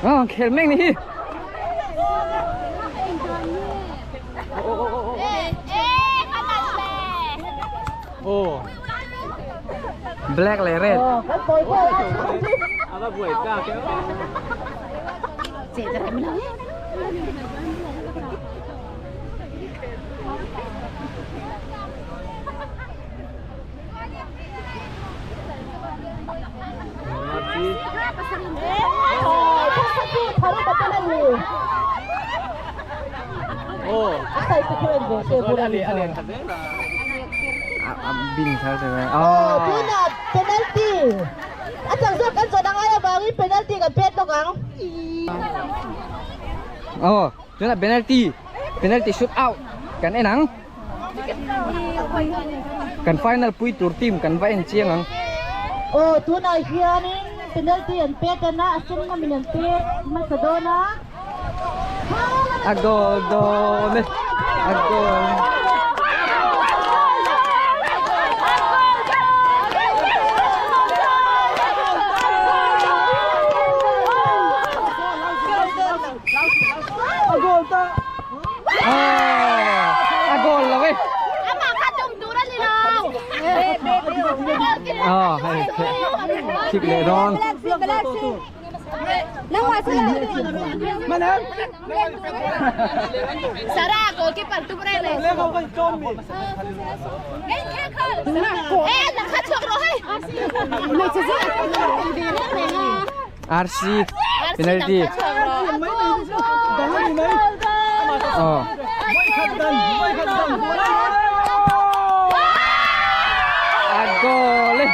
Ah, khel mek ni hi. Oh. Black leh red. Tunah penalty a chak zawk kan zawh angai avangin penalty kan pet lawk ang. Aw, tunah penalty, penalty shoot out kan en ang. Kan final pui tur team kan va en chiang ang. Aw tunah hianin penalty an pet a, a sen ngamin an pet hmasa dawn a. A goal dawn e, a goal. A goal ta. Ah, a goal lo e. Amah kha tum tur a ni lo. Ah, hei, kick leh dawn. Sarah goalkeeper tum reng le. Eh, nang kha chhuak rawh hei. RC penalty. Oh. A goal e.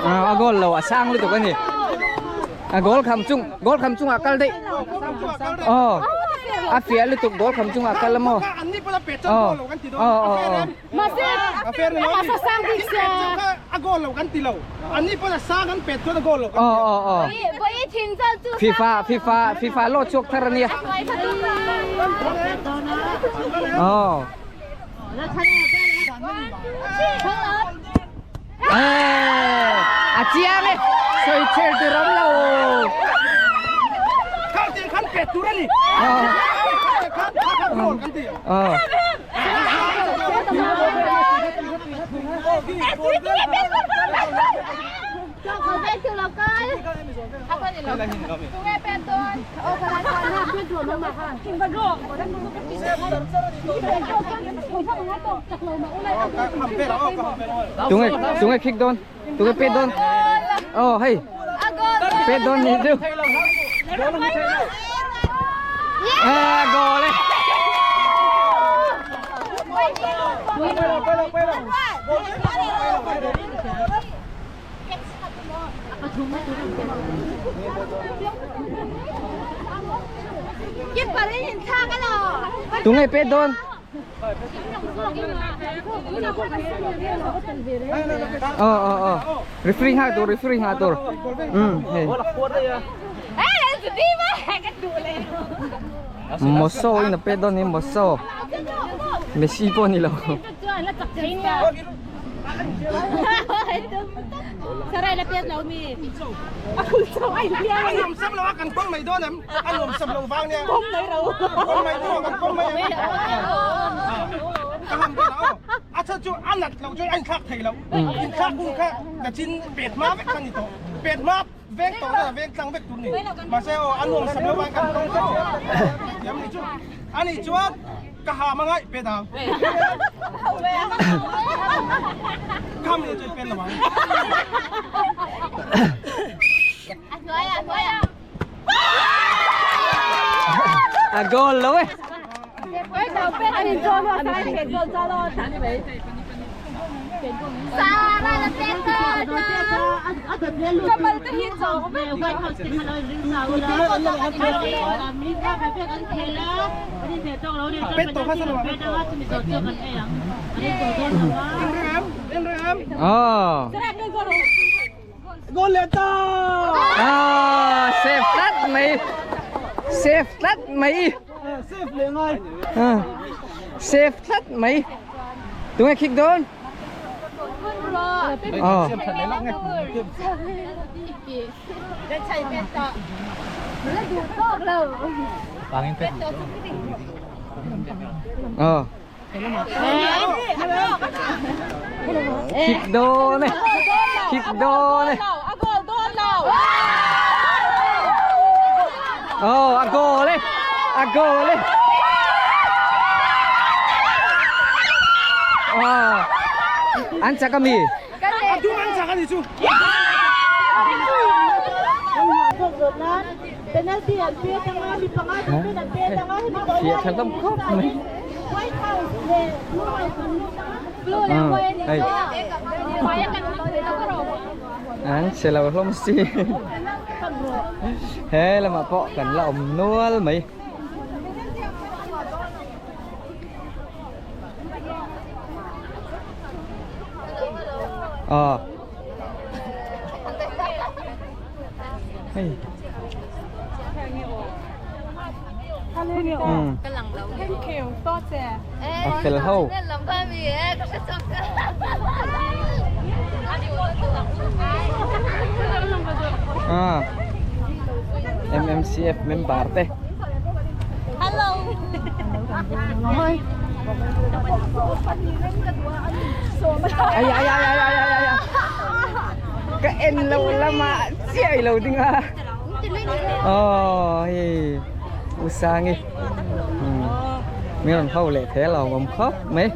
À, a goal lo a sang lutuk a ni. A goal kham chung goal kham chungah kal daih. Aw a fiah lutuk goal kham chungah kal a maw. Aw aw aw aw. Aw aw aw. FIFA FIFA FIFA lo chhuak thar a nia. Aw. A chiang e sawi chher tur awm lo Tunge tunge kick dawn tunge pet dawn oh hei pet dawn ni chu à goal e Tunge pet dawn Ờ ờ ờ Referee ngah tur referee ngah tur Um hei Moso in a pet dawn ni Moso Messi pawh ni lo A goal lo e. Oh. Ah, safe tlat mai. Safe tlat mai. Safe leh ngai. Ah. Safe tlat mai. Tunge kick dawn? Oh. Oh. Kick dawn e. Kick dawn e. Oh, a goal e. A goal e. Oh. An chak ami. A dum an chak ani chu. Penalty an pek anga mi panga ten an pek anga hemi tawh Fiah tha hlawm khawp mai. White House leh Blue House an lut anga. Hei. An che lo hlawm si. He lamah pawh kan la awm nual mai. Ờ. Hei. Ừ. A fel ho. À. MMCF member te. Hello. Ai ai ai ai ai ai ai. Ka en lo lama chiah lo ding a. Oh, hei. U Sangi. Ừ. Mi rawn ho leh the lo awm khawp mai.